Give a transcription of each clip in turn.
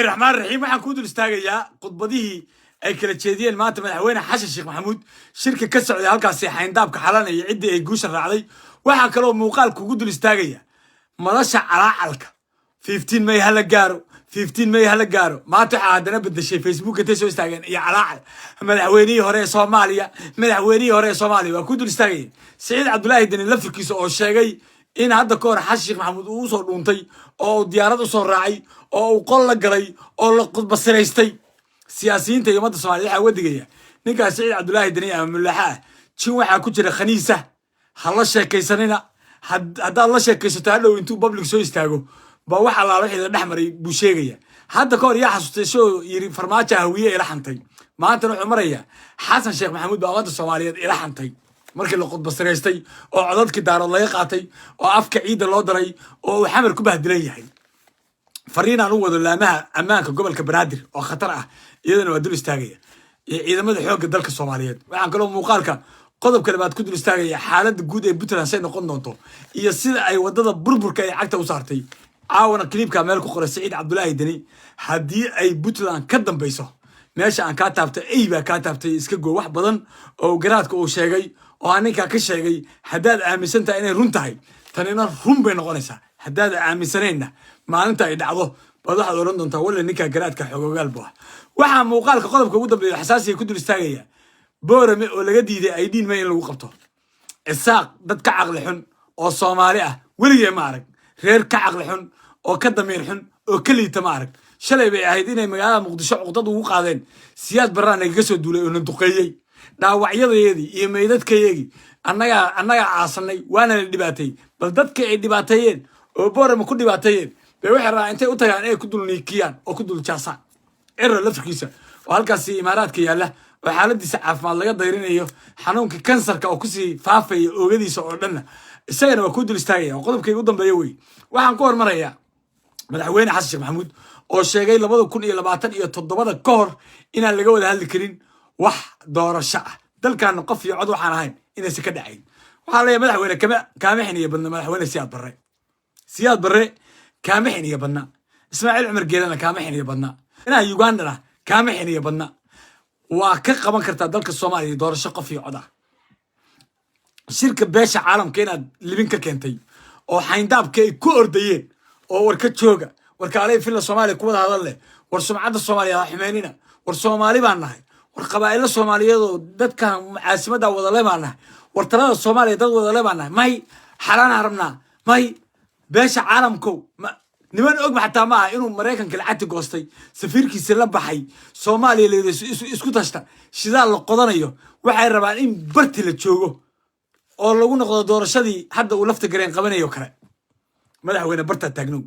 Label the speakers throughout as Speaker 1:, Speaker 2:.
Speaker 1: Raxmaan raxiim. Waxaan kuu dul istaagayaa khudbadihii ay kala jeediyeen maanta Madaxweyne Xasan Sheekh Maxamuud, shirka ka socday halkaasi xayndaabka xalanaya, ciddii ay guusha raacday. Waxaa kaloo muuqaal kugu dul istaagaya madasha calaacalka 15 May hala gaaro, 15 May hala gaaro. Maanta waxaa haddana bedeshay Facebook intay soo istaageen iyo calaacal madaxweynihii hore ee Soomaaliya, madaxweynihii hore ee Soomaaliya. Waa ku dul istaagaya Siciid Cabdulaahi Deni lafirkiisa oo sheegay in hadda ka hor Xasan Sheekh Maxamuud uu usoo dhuuntay oo uu diyaarad usoo raacay oo uu qol la galay oo la khudbasiraystay. Siyaasiyiinta iyo ummadda Somaliyed waxaa uga digaya ninkaas Siciid Cabdulaahi Deni ama mulaaxa ah, jin waxaa ku jira khaniisa. Ha la sheekaysanina. Haddaad la sheekaysato, hadhow intuu public soo istaago ba wax allaala wixii la dhex maray buu sheegaya. Hadda ka hor yaa xasuustay soo yiri Farmaajo Hawiye ila xantay? Maantana wuxuu marayaa Xasan Sheekh Maxamuud baa ummadda Soomaaliyeed ila xantay, markii la khudbasiraystay oo codadkii Daarood laga qaatay oo afka ciidda loo daray oo uu Xamar ku bahdilan yahay. Fariinaan u wado laamaha ammaanka gobolka Banaadir oo khatar ah, iyadana waa dul istaagaya, iyo ciidamada xoogga dalka Soomaaliyeed. Waxaan kaloo muuqaalka qodobka labaad ku dul istaagaya xaaladda guud ee Puntland say noqon doonto iyo sida ay waddada burburka ay cagta u saartay. Caawana clipka meel ku qoray Siciid Cabdulaahi Deni, haddii ay Puntland ka dambayso, meesha aan kaa taabtay ey baa kaa taabtay, iska goo. Wax badan oo garaadka uu sheegay oo aan ninkaa ka sheegay, haddaad aaminsan tahay inay run tahay, tanina run bay noqonaysaa. Haddaad aaminsanaynna, maalinta ay dhacdo baad waxaad odhan doontaa, "Walle ninkaa garaadka xoogogaal bu ah." Waxaa muuqaalka qodobka ugu dambeeya xasaasiga ku dul istaagaya Boorame oo laga diiday 18 May in lagu qabto. Isaaq dad ka caqli xun oo Soomaali ah weligee ma arag. Reer ka caqli xun oo ka damiir xun oo ka liita ma arag. Shalay bay ahayd inay magaalada Muqdisho cuqdad ugu qaadeen. Siyaad Barraa nagaga soo duulay oo na duqeeyey. Dhaawacyadayadii iyo meydadkayagii annagaa aasanay, waana la dhibaatay. Bal dadka ay dhibaateeyeen oo Boorama ku dhibaateeyeen bay waxay rabaan intay u tagaan inay ku dul niikiyaan oo ku dul jaasaan. Ciro lafirkiisa oo halkaasi Imaaraadka yaalla oo xaaladiisa caafimaad laga dayrinayo, xanuunka kansarka oo kusii faafaya oogadiisa oo dhanna, isagana waa ku dul istaagaya oo qodobkayga u dambeeya wey. Waxaan ku hormarayaa Madaxweyne Xasan Sheekh Maxamuud oo sheegay 2027da ka hor inaan laga wada hadli karin wax doorasho ah, dalkaana qof iyo cod waxaan ahayn inaysan ka dhacayn. Waxaa leeyahay, madaxweyne, kama kaama xiniya badna madaxweyne Siyaad Barre. Siyaad Barre kaama xiniya badna, Ismaaciil Cumar Geelana kaama xiniya badna, inaha Ugandana kaama xiniya badna. Waa ka qaban kartaa dalka Soomaaliya doorasho qof iyo cod ah. Shirka beesha caalamka inaad libin ka keentay oo xayndaabka ay ku ordayeen oo war ka jooga, warkaalay Villa Soomaaliya ku wada hadal leh, war sumcadda Soomaaliya ha xumeynina, war Soomaali baan nahay, war qabaa'ilo Soomaaliyeed oo dadkan caasimadda wadale baan nahay, war talada Soomaaliya dad wadale baan nahay, may xalaanaan rabnaa, may beesha caalamkow niman ogba xataa ma aha inuu Maraykanka lacagti goostay, safiirkiisi la baxay, Soomaaliya layidhi isku tashta, shidaal la qodanayo. Waxay rabaan in barti la joogo oo lagu noqdo doorashadii hadda uu lafta gareen qabanayo kale. Madaxweyne, bartaa taagnow,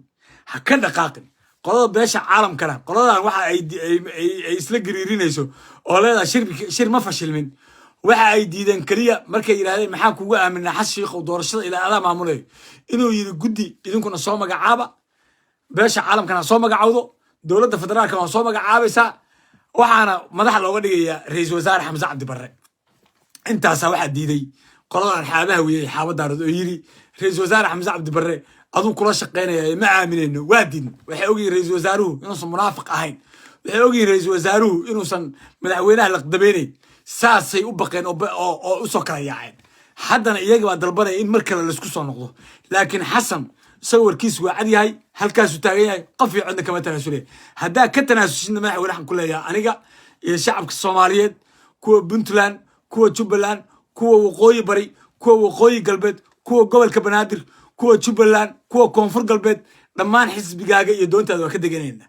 Speaker 1: ha ka dhaqaaqin. Qolada beesha caalamkana, qoladan waxa ay isla gariirinayso oo leedahay shir ma fashilmin. Waxa ay diideen keliya markay yidhahdeen, "Maxaan kugu aaminaa, Xasan Shiikhow, doorashada ilaa adaa maamulayo?" Inuu yidhi, "Guddi idinkuna soo magacaaba, beesha caalamkana ha soo magacawdo, dowladda federaalkana waa soo magacaabaysaa, waxaana madaxa looga dhigayaa Ra-iisul Wasaare Xamse Cabdi Barre." Intaasaa waxaa diiday qoladan xaabaha weeyey, xaaba Daarood, oo yidhi, "Ra-iisul Wasaare Xamse Cabdi Barre aduu kula shaqaynaya, ma aaminayno, waa diidn." Waxay ogyihin ra-iisul wasaaruhu inuusan munaafiq ahayn. Waxay ogyihin ra-iisul wasaaruhu inuusan madaxweynaha laqdabeynayn. Saasay u baqeen oo usoo kala yaaceen. Haddana iyaga baa dalbanaya in mar kale laisku soo noqdo. Laakiin Xasan isagoo warkiisu waa cad yahay, halkaasuu taagan yahay, qof iyo codna kama tanaasulaya. Haddaa ka tanaasushinna, madaxweyne, waxaan ku leeyahay aniga iyo shacabka Soomaaliyeed, kuwa Puntland, kuwa Jubbaland, kuwa Waqooyi Bari, kuwa Waqooyi Galbeed, kuwa gobolka Banaadir, kuwa Jubbaland, kuwa Koonfur Galbeed, dhammaan xisbigaaga iyo doontaada waa ka deganayna.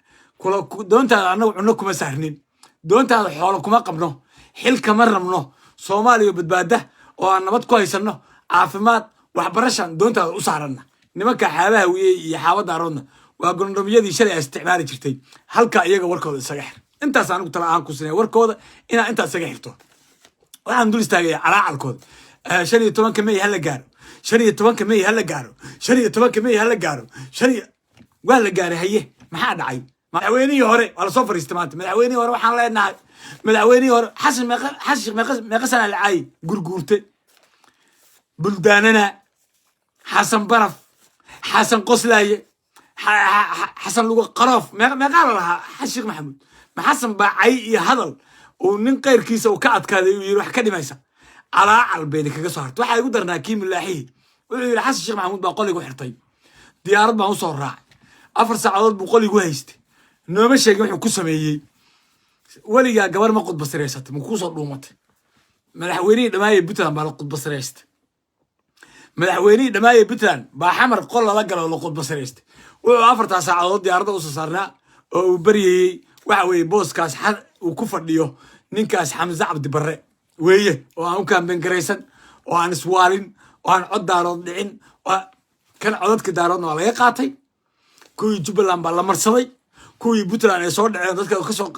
Speaker 1: Doontaada annagu cunno kuma saarnin, doontaada xoolo kuma qabno, xil kama rabno. Soomaaliya badbaada oo aan nabad ku haysanno, caafimaad, waxbarashan doontaada u saaranna. Nimanka xaabaha wiyey iyo xaaba Daaroodna waa gondomyadii shalay ay isticmaali jirtay. Halka iyaga warkooda isaga xir. Intaas anigu tala ahaan ku sinaya, warkooda inaa intaas isaga xirto. Waxaan dul istaagaya calaacalkooda, 15-ka May hala gaaro, 15-ka May hala gaaro, 15-ka May hala gaaro. Shan iyo waa la gaaray, haye, maxaa dhacay? Madaxweynihii hore waa lasoo fariistay maanta. Madaxweynihii hore waxaan leenahay, madaxweynihii hore Xasan, meeqa Xasan Sheekh, meeqa sana la caayay? Gurguurte, buldaanana, Xasan Baraf, Xasan Qoslaaye. Xasan lugu qaroof meeqaa la lahaa Xasan Sheekh Maxamuud? Ma Xasan baa cay iyo hadal uu nin qayrkiisa uu ka adkaaday uu yiri wax ka dhimaysa? Calaacal bayna kaga soo hartay. Waxaa igu darnaa kii mulaaxihii, wuxuu yidhi Xasan Sheekh Maxamuud baa qoligu xirtay, diyaarad baan usoo raacay, 4 saacadood buu qoligu haystay, nooma sheegin wuxuu ku sameeyey. Weligaa gabar ma khudba siraysatay? Ma kuusoo dhuumatay? Madaxweynihii dhammaayey Puntland baa la khudba siraystay. Madaxweynihii dhammaayey Puntland baa Xamar qol lala galo oo la khudba siraystay. Wuxuu afartaa saacadood diyaaradda usoo saarnaa oo uu baryayey waxa weeye booskaas uu ku fadhiyo ninkaas Xamse Cabdi Barre weeye, oo aan u campaign garaysan, oo aan iswaalin, oo aan cod Daarood dhicin. Kan codadka Daaroodna waa laga qaatay, kuwii Jubbaland baa la marsaday, kuwii Puntland ay soo dhaceen dadka kasoo.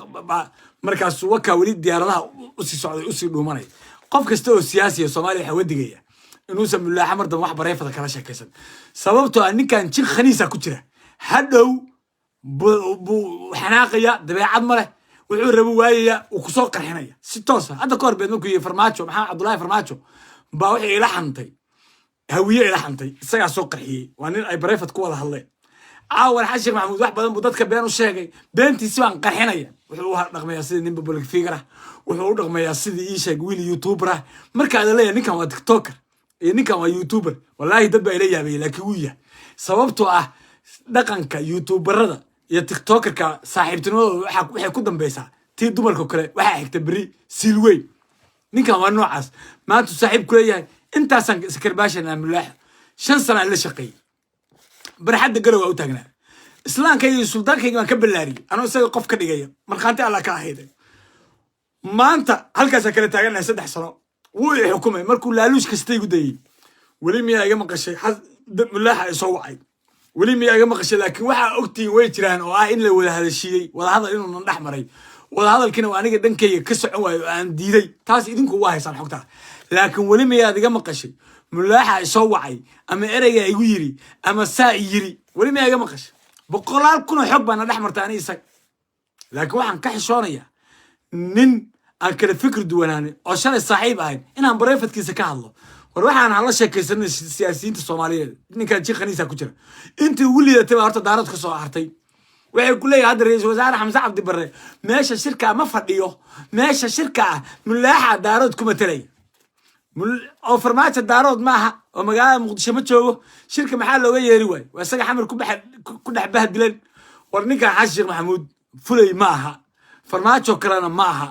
Speaker 1: Markaas wakaa weli diyaaradaha usii socday, usii dhuumanay. Qof kasta oo siyaasiya Soomaaliya waxaa wadigaya inuusan mulaaxa mar dambe wax bareefada kala sheekaysan, sababtoo ah ninkan jin khaniisa ku jira. Hadhow buu xanaaqaya, dabeecad ma leh, wuxuu rabo waayaya, uu kusoo qarxinaya si toosa. Hadda ka hor beed markuu yihi Farmaajo, Maxamed Cabdullaahi Farmaajo baa wuxuu ila xantay Hawiye, ila xantay, isagaa soo qarxiyey. Waa nin ay private ku wada hadleen. Caawan Xasan Sheekh Maxamuud wax badan buu dadka been u sheegay, beentiisi baan qarxinaya. Wuxuu u dhaqmayaa sidii nin public figure ah, wuxuu u dhaqmayaa sidii, ii sheeg, wiil youtuber ah. Markaa la leeyahay ninkan waa TikToker iyo ninkan waa youtuber, wallaahi dad baa ila yaabaya, laakiin wuu yahay, sababtoo ah dhaqanka youtuberada iyo TikTokerka saaxiibtinimadooda waxay ku dambeysaa tii dumarka kale, waxaa xigta beri siil weyn. Ninkan waa noocaas. Maanta saaxiib kuleeyahay intaasaan iskarbaashanaa. Mulaaxa 5 sana la shaqeeyey, barxadda Garow waa u taagnaa, islaankayga iyo suldaankayga baan ka ballaariyey anoo isaga qof ka dhigaya, markhaanti Allah ka ahayde. Maanta halkaasaa kala taaganahay. 3 sano wuu i xukumay markuu laaluush kasta igu dayey. Weli miyaa iga maqashay mulaaxa ay soo wacay? Weli miyaa iga maqashay? Laakiin waxaa ogtihiin way jiraan oo ah in la wada hadashiiyey, wadahadal inuunan dhex maray, wadahadalkiina waa aniga dhankayga ka socon waayo oo aan diiday. Taas idinku waa haysaan xogtaa. Laakiin weli miyaad iga maqashay mulaaxa ay soo wacay ama ereyga igu yiri ama saa i yiri? Weli miyaa iga maqashay? Boqolaal kun oo xog baana dhex marta ani isaga, laakiin waxaan ka xishoonayaa nin aan kala fikir duwanaanin oo shalay saaxiib ahayn inaan privatekiisa ka hadlo. War waxaan hala sheekaysanay siyaasiyiinta Soomaaliyeed. Ninkan jin khaniisa ku jira intii ugu liidatay baa horta Daarood ka soo hartay. Waxay ku leeyahay hadda ra-iisul wasaare Xamse Cabdi Barre meesha shirka ma fadhiyo, meesha shirka ah mulaaxa Daarood ku matalaya oo Farmaajo Daarood maaha oo magaalada Muqdisho ma joogo. Shirka maxaa looga yeeri waayo? Waa isaga Xamar ku dhex bahdilan. War ninkan Xasan Sheekh Maxamuud fulay ma aha, Farmaajo kalena ma aha,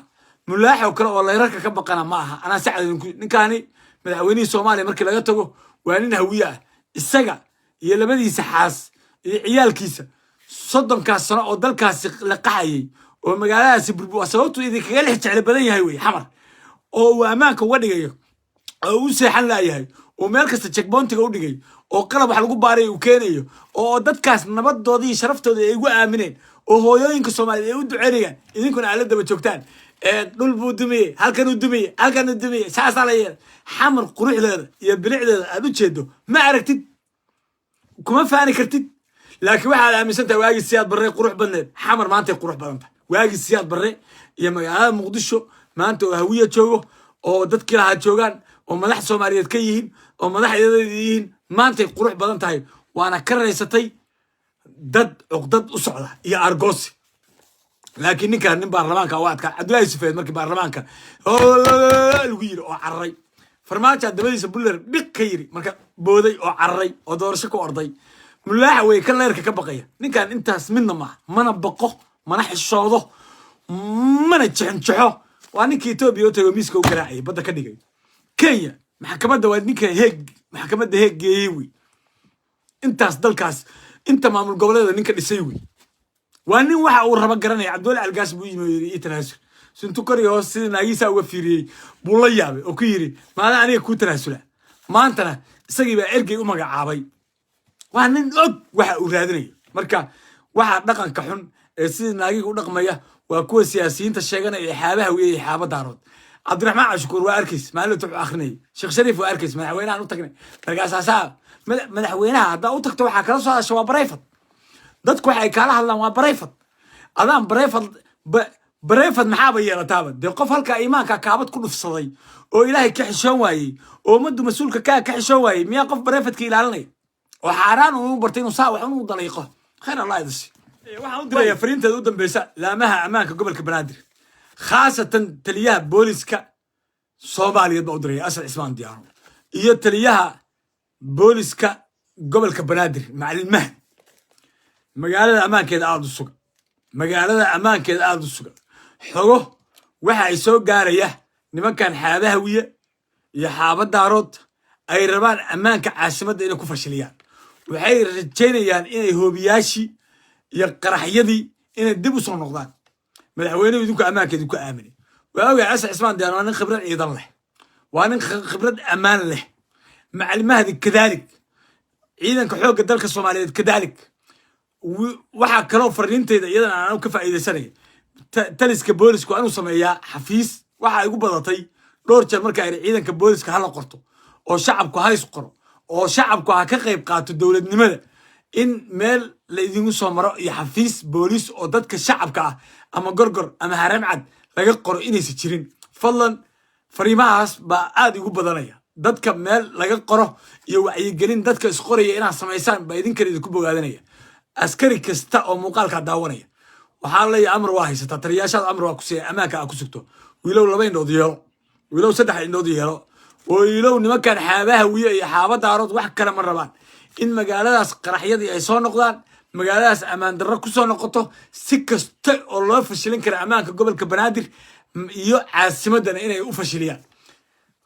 Speaker 1: mulaaxoo kale oo layrarka ka baqana ma aha. Anaa sacad idinku, ninkaani madaxweynihii Soomaaliya markii laga tago waa nin Hawiye ah. Isaga iyo labadiisa xaas iyo ciyaalkiisa 30kaas sano oo dalkaasi la qaxayay oo magaaladaasi burbu, waa sababtuu idinkaga lex jeclo badan yahay wey Xamar, oo uu ammaanka uga dhigayo oo u seexan laayahay, oo meel kasta checkpointiga u dhigay, oo qalab wax lagu baaray uu keenayo, oo dadkaas nabadoodii iyo sharaftooda ay ugu aamineen, oo hooyooyinka Soomaaliyeed ay u duceynayaan, idinkuna aad la daba joogtaan. Dhul buu dumiyey, halkan uu dumiyey, halkan uu dumiyey, saasaa la yeelay. Xamar quruxdeeda iyo bilicdeeda aad u jeedo ma aragtid, kuma faani kartid, laakiin waxaad aaminsan tahay waagii Siyaad Barre qurux badneed. Xamar maantay qurux badan tahay. Waagii Siyaad Barre iyo magaalada Muqdisho maanta oo Hawiya joogo, oo dadkii lahaa joogaan, oo madax Soomaaliyeed ka yihiin, oo madaxdeeda yihiin, maantay qurux badan tahay. Waana ka raysatay dad cuqdad u socda iyo argoosi. Laakiin ninkaan nin baarlamaanka u adkaa Cabdullahi Sufeed markii baarlamaanka lagu yiri oo cararay, Farmaajo dabadiisa buller dhiq ka yiri, marka booday oo cararay oo doorasho ku orday. Mulaaxa wey kan leerka ka baqaya. Ninkan intaas midna maaha, mana baqo, mana xishoodo, mana jexinjexo. Waa ninka Etoobiya u tago, miiska u garaacayay, badda ka dhigay. Kenya maxkamadda, waa ninka Heeg, maxkamadda Heeg geeyey wey. Intaas dalkaas, inta maamul goboleeda ninka dhisay wey. Waa nin waxa uu raba garanaya. Cabdiwali Algaas buu yimi oo yidhi ii tanaasul. Sintu koriga hoos sidii naagiisa uga fiiriyey buu la yaabay oo ku yidhi, maada aniga kuu tanaasula? Maantana isagii baa ergey u magacaabay. Waa nin og waxa uu raadinayo. Marka waxa dhaqanka xun ee sidii naagiga u dhaqmaya waa kuwa siyaasiyiinta sheeganaya ee xaabaha weeye, xaaba Daarood. Cabdiraxmaan Cashukuur waa arkays maalinta wuxuu akrinayay. Sheekh Shariif waa arkays, madaxweynahan u tagnay. Markaasaasaa madaxweynaha haddaa u tagto, waxaa kala soo hadasha waa private. Dadku waxay kaala hadlaan waa private. Adaan private private maxaaba yeelataaba dee? Qof halkaa iimaanka kaabad ku dhufsaday oo Ilaahay ka xishoon waayey, oo ummaddu mas-uulka kaa ka xishoon waayey, miyaa qof privateka ilaalinaya oo xaaraan uu bartay inuu saa wax unu daliiqo? Khayr Allah idin. Waxaan u dirayaa fariinteeda u dambeysa laamaha ammaanka gobolka Banaadir, khaasatan taliyaha booliska Soomaaliyeed baa u diraya, Asad Cismaan Diyaano, iyo taliyaha booliska gobolka Banaadir, Macalin Mahd. Magaalada ammaankeeda aada u suga, magaalada ammaankeeda aada u suga. Xogo waxa ay soo gaaraya nimankan Xaabahawiye iyo Xaaba Daarood ay rabaan ammaanka caasimadda inay ku fashiliyaan. Waxay rajaynayaan inay hoobiyaashii iyo qaraxyadii inay dib u soo noqdaan. Madaxweynuhu idinku ammaanka idinku aaminay. Waa ogahay Asad Cismaan Diyaan waa nin khibrad ciidan leh, waa nin khibrad ammaan leh. Macalin Mahdi kadaalik, ciidanka xoogga dalka Soomaaliyeed kadaalik. Waxaa kaloo fariintayda iyadana aan ka faa'iidaysanaya, taliska booliska waa inuu sameeyaa xafiis. Waxa igu badatay dhowr jeer markaa idhi ciidanka booliska hala qorto oo shacabku ha is qoro oo shacabku ha ka qayb qaato dowladnimada, in meel la idinku soo maro iyo xafiis booliis oo dadka shacabka ah ama Gorgor ama Haramcad laga qoro inaysa jirin. Fadlan, fariimahaas baa aad igu badanaya. Dadka meel laga qoro iyo wacyigelin dadka isqoraya inaad samaysaan baa idinkan idinku bogaadanaya. Askari kasta oo muuqaalkaa daawanaya waxaa leeyahay, amar waa haysataa, taliyaashaad amar waa ku siiya ammaanka aa ku sugto. Wiilow, laba indhood yeelo, wiilow, saddex indhood yeelo. Wiilow, nimankan Xaabaha Wiye iyo Xaaba Daarood wax kale ma rabaan, in magaaladaas qaraxyadii ay soo noqdaan, magaaladaas ammaan darro ku soo noqoto. Si kasta oo loo fashilin kara ammaanka gobolka Banaadir iyo caasimadana inay u fashiliyaan.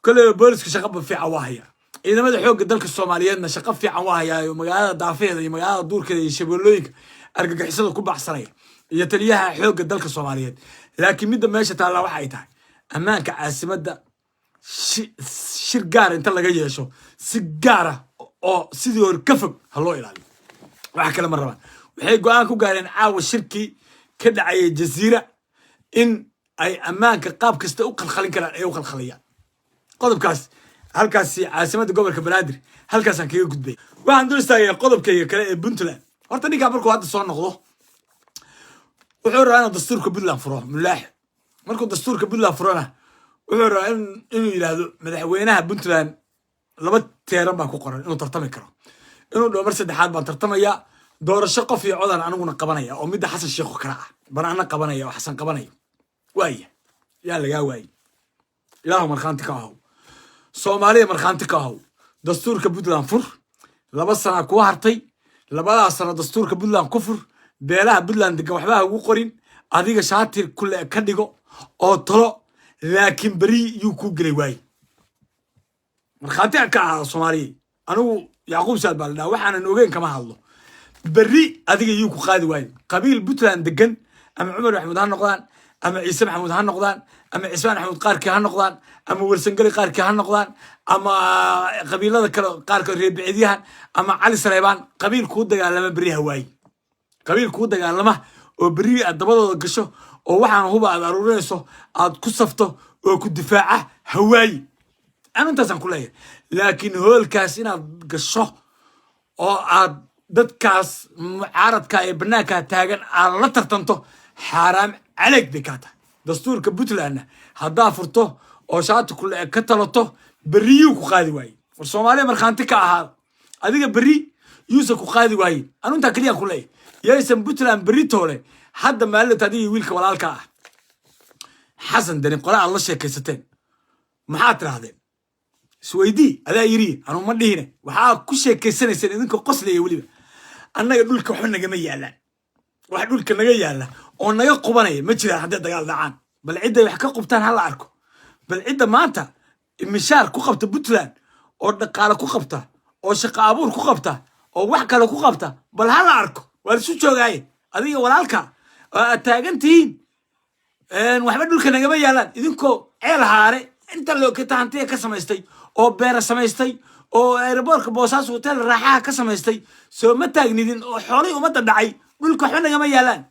Speaker 1: Kolleyba boolisku shaqo fiican waa haya, ciidamada xoogga dalka Soomaaliyeedna shaqo fiican waa hayaayo, magaalada daafaheeda iyo magaalada duurkeeda iyo shabeellooyinka argagixisada ku baxsanaya, iyo taliyaha xoogga dalka Soomaaliyeed. Laakiin midda meesha taallaa waxa ay tahay ammaanka caasimadda shir gaara inta laga yeesho, si gaara oo sidii hore ka fog ha loo ilaaliyo. Wax kale ma rabaan. Waxay go-aan ku gaareen caawa shirkii ka dhacayay Jaziira in ay ammaanka qaab kasta u khalkhalin karaan ay u khalkhalayaan. Qodobkaas halkaasi caasimadda gobolka Banaadir halkaasaan kaga gudbay. Waxaan dul istaagaya qodobkayga kale ee Puntland. Horta ninkaa markuu hadda soo noqdo wuxuu rabaa inuu dastuurka Puntland furo mulaax. Markuu dastuurka Puntland furona, wuxuu rabaa inuu yidhaahdo madaxweynaha Puntland laba teeran baa ku qoran inuu tartami karo, inuu dhaho mar saddexaad baan tartamaya, doorasho qof iyo codaan aniguna qabanaya oo midda Xasan Sheekh oo kale ah baan ana qabanaya oo Xasan qabanaya. Waaya, yaa lagaa waayey? Ilaahu markhaanti ka ahow, Soomaaliya markhaanti ka ahow. Dastuurka Puntland fur. 2 sana kuwa hartay, labadaas sano dastuurka Puntland ku fur. Beelaha Puntland degan waxba ha ugu qorin, adiga shaatir kule ka dhigo oo talo, laakiin beri yuu kuu gelay waaye. Markhaanti ka ahaada Soomaaliya. Anigu Yacquub Saad baa la dhaha, waxaanan ogeyn kama hadlo. Berri adiga yuu ku qaadi waaye. Qabiil Puntland degan, ama Cumar Maxamuud ha noqdaan, ama Ciise Maxamuud ha noqdaan, ama Cismaan Maxamuud qaarkii ha noqdaan, ama Wersangeli qaarkii ha noqdaan, ama qabiilada kale qaarkood, reer Bicidyahan ama Cali Sareebaan, qabiil kuu dagaalama berri ha waaye. Qabiil kuu dagaalama oo berri aad dabadooda gasho oo waxaan huba aad aruurinayso aad ku safto oo ku difaaca hawaayi. Anu intaasaan ku leeyahay. Laakiin hoolkaas inaad gasho oo aad dadkaas mucaaradka ee banaanka taagan aad la tartanto, xaaraam caleeg bay kaa tahay. Dastuurka Puntlandna haddaa furto oo shaati kule ka talato, berriyuu ku qaadi waaye. War Soomaaliya markhaanti ka ahaada, adiga berri yuusan ku qaadi waaye. Anu intaa keliya ku leeyahay, yaysan Puntland berri toole. Hadda maalinta adiga iyo wiilka walaalka ah Xasan Dani qole aad la sheekaysateen, maxaad tidhahdeen? Isweydii, adaa yiri, anuu ma dhihine. Waxaa ku sheekaysanayseen idinkoo qoslaya weliba, annaga dhulka waxba nagama yaalaan, wax dhulka naga yaalla oo naga qubanaya ma jiraan hadday dagaal dhacaan. Bal cidday wax ka qubtaan ha la arko. Bal cidda maanta mishaar ku qabta Puntland oo dhaqaale ku qabta oo shaqo abuur ku qabta oo wax kale ku qabta, bal ha la arko. Waa laisu joogaaye. Adiga walaalka oo aad taagan tihiin waxba dhulka nagama yaalaan, idinkoo Ceel Haare inta looketa hantiya ka samaystay oo beera samaystay oo airport-ka Boosaaso hotel raaxaha ka samaystay, soo ma taagnidin oo xoolihii ummadda dhacay, dhulka waxba nagama yaalaan.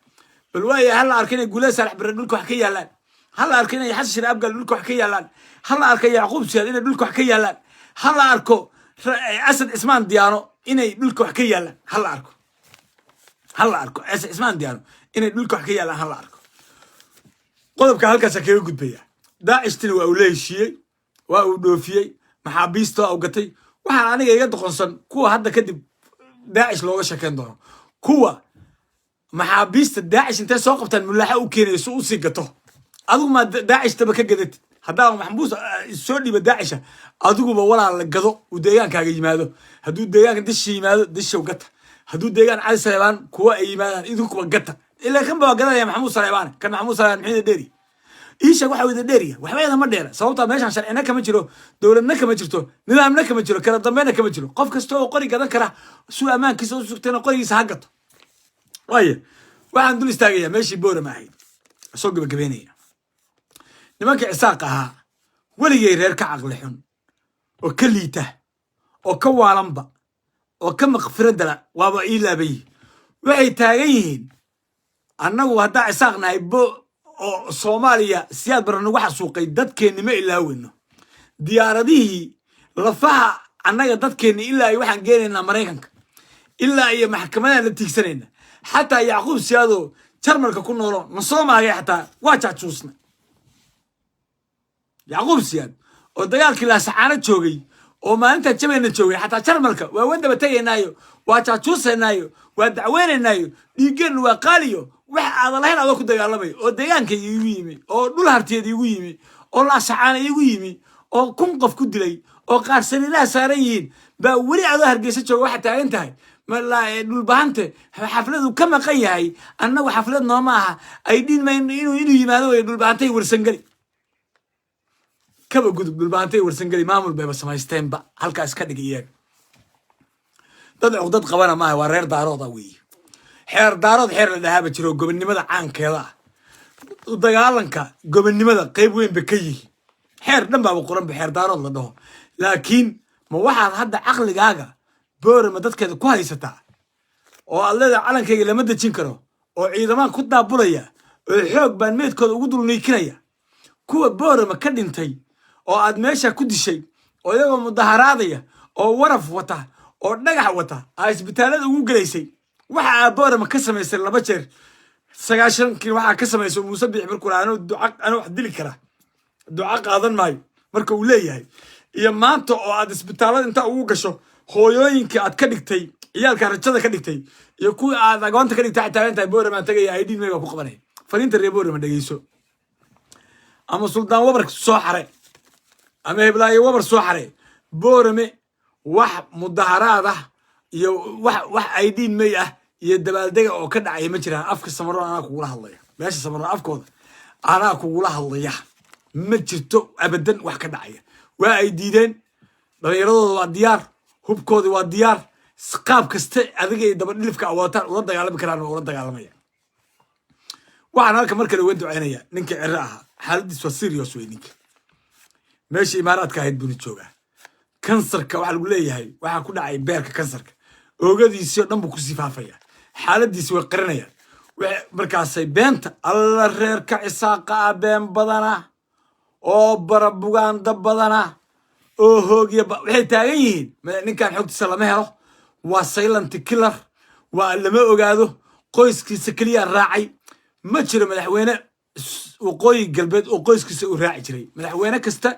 Speaker 1: Bal waaya, hala arka inay Guulada Saalax Bire dhulka wax ka yaalaan, hala arko inay Xasan Shire Abgal dhulka wax ka yaalaan, hala arko Yacquub Siyaad inay dhulka wax ka yaalaan, hala arko Asad Cismaan Diyaano inay dhulka wax ka yaalaan, hala arko, hala arko Asad Cismaan Diyaano inay dhulka wax ka yaalaan, hala arko. Qodobka halkaasa kaga gudbaya. Daacishtina waa uu la heshiiyey, waa uu dhoofiyey, maxaabiista waa uu gatay. Waxaan aniga iga doqonsan kuwa hadda kadib Daacish looga shekeyn doono, kuwa Maxaabiista Daacish intay soo qabtaan mulaaxa u keenaya si usii gato. Adigu maa Daacishtaba ka gadatid? Haddaa maxbuus soo dhiiba Daacisha, adiguba walaal la gado, uu deegaankaaga yimaado. Hadduu deegaanka Disha yimaado, Dishow gata. Hadduu deegaan Cali Saleebaan kuwa ay yimaadaan, idinkuba gata. Ilaa kan baa gadanaya Maxamuud Saleebaan. Kan Maxamuud Saleebaan muxuu dheeri? Ii sheeg waxa wada dheeriya. Waxba yada ma dheera, sababtaa meeshaan sharcina kama jiro, dowladna kama jirto, nidaamna kama jiro, kala dambeyna kama jiro. Qof kasta oo qori gadan kara suu ammaankiisa u sugtayna, qorigiisa ha gato. Waayo, waxaan dul istaagayaa meeshii Boorama ahayd, soo gabagabeynaya. Nimanka Cisaaq ahaa, weligay reer ka caqli xun oo ka liita oo ka waalanba oo ka maqfiradala waaba ii laabayi. Waxay taagan yihiin, annagu haddaa Cisaaq nahay bo oo Soomaaliya Siyaad Barre nagu xasuuqay, dadkeenni ma ilaaweyno. Diyaaradihii lafaha annaga dadkeenni ilaa iyo waxaan geenaynaa Maraykanka, ilaa iyo maxkamadaan la tiigsanayna. Xataa Yacquub Siyaadoo Jarmalka ku noolo na soo maagay, xataa waa jaajuusnay. Yacquub Siyaad oo dagaalkii Laasacaano joogay oo maalintaa jabayna joogay, xataa Jarmalka waa wadaba tegaynaayo, waa jaajuusaynaayo, waa dacweynaynaayo. Dhiiggeennu waa qaaliyo. Wax aadan lahayn adoo ku dagaalamay oo deegaankayga iigu yimi oo dhul hartiyeed iigu yimi oo Laasacaana iigu yimi oo 1000 qof ku dilay oo qaar sariiraha saaran yihiin, baa weli adoo Hargeysa jooga waxaad taagan tahay Dhulbahante xafladu ka maqan yahay, annagu xaflad nooma aha, ay dhin mayno inuu yimaado. Way Dhulbahantay Warsangeli kaba gudub. Dhulbahantay Warsangeli maamul bayba samaysteenba, halkaa iska dhig. Iyaga dad cuqdad qabana maaha, waa reer Daarooda weeye. Xeer Daarood xeer la dhahaaba jiro, gobonnimada caankeeda ah, dagaalanka gobonnimada qayb weyn ba ka yihi. Xeer dhan baaba qoranba, xeer Daarood la dhaho. Laakiin ma waxaad hadda caqligaaga Boorama dadkeeda ku haysataa oo aad leedahay calankayga lama dejin karo oo ciidamaan ku daabulaya oo xoog baan meydkooda ugu dul niikinaya, kuwa Boorama ka dhintay oo aad meesha ku dishay oo iyagoo mudaharaadaya oo waraf wata oo dhagax wata aa isbitaalada ugu gelaysay? Waxa aa Boorama ka samaysay 2 jeer 90-kii waxaa ka samaysay Muuse Biix markuu lahaa, anuu duca anuu wax dili kara duca qaadan maayo marka uu leeyahay, iyo maanta oo aad isbitaalada intaa ugu gasho hooyooyinkii aad ka dhigtay ciyaalka rajada ka dhigtay iyo kuwii aad agoonta ka dhigtay, taagan tahay Booramaan tagaya, aydhiin may baa ku qabanaya. Fariinta reer Boorama dhegeyso. Ama Suldaan Wabar soo xare ama Heblaayo Wabar soo xare, Boorame wax mudaharaad ah iyo wax aydhiin may ah iyo dabaaldega oo ka dhacaya ma jiraan. Afka Samaroon anaa kugula hadlaya, meesha Samaroon afkooda anaa kugula hadlaya, ma jirto abadan wax ka dhacaya. Waa ay diideen, dhalinyaradooda waa diyaar, hubkoodi waa diyaar. Qaab kasta adiga iyo dabadhilifka awootaan ula dagaalami karaan, waa ula dagaalamaya. Waxaan halka mar kale uga ducaynaya ninka Ciro ahaa. Xaaladiis waa serious wey. Ninka meesha Imaaraadka ahayd buuna joogaa. Kansarka waxaa lagu leeyahay waxaa ku dhacay beerka, kansarka oogadiisii oo dhan buu kusii faafaya. Xaaladiisi way qarinayaan. Markaasay beenta alla reerka Cisaaqa ah been badana oo barabugaanda badana oo hoogya. Waxay taagan yihiin ninkan xogtiisa lama helo, waa silent killer, waa lama ogaado, qoyskiisa keliya raacay. Ma jiro madaxweyne Waqooyi Galbeed oo qoyskiisa uu raaci jiray. Madaxweyne kasta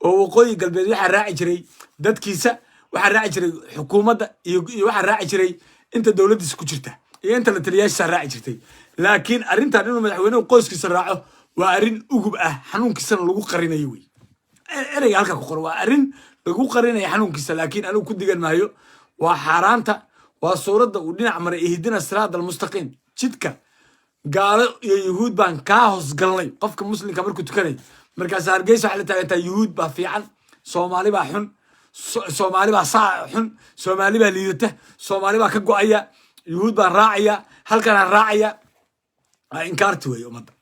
Speaker 1: oo Waqooyi Galbeed waxaa raaci jiray dadkiisa, waxaa raaci jiray xukuumadda iyo waxaa raaci jiray inta dowladdiisa ku jirta iyo inta la taliyaashiisa raaci jirtay. Laakiin arrintan inuu madaxweynuhu qoyskiisa raaco waa arrin ugub ah, xanuunkiisana lagu qarinayo. Wey ereyga halka ku qoro, waa arrin lagu qarinaya xanuunkiisa. Laakiin anigu ku digan maayo, waa xaaraanta, waa suuradda uu dhinac maray ihdina siraat almustaqiim. Jidka gaalo iyo Yuhuud baan kaa hoosgalnay qofka muslimka markuu tukanay. Markaas Hargeysa waxay la taagantahay Yuhuud baa fiican, Soomaali baa xun, Soomaali baa saa xun, Soomaali baa liidata, Soomaali baa ka go'aya, Yuhuud baan raacaya, halkanaan raacaya. Waa inkaarti weeye ummadda.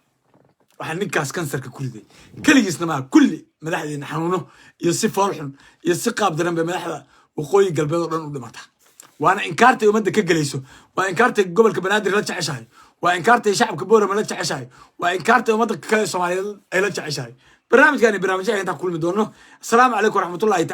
Speaker 1: Waxaa ninkaas kansarka ku riday keligiisna maa, kulli madaxdeena xanuuno iyo si fool xun iyo si qaab daran bay madaxda Waqooyi Galbeed oo dhan u dhimata. Waana inkaartay ummadda ka gelayso, waa inkaartay gobolka Banaadir la jeceshahay, waa inkaartay shacabka Boorama la jeceshahay, waa inkaartay ummadda kale Soomaaliyeed ay la jeceshahay. Barnaamijkani barnaamijyaha intaan kulmi doono, asalaamu calaykum waraxmatullahi.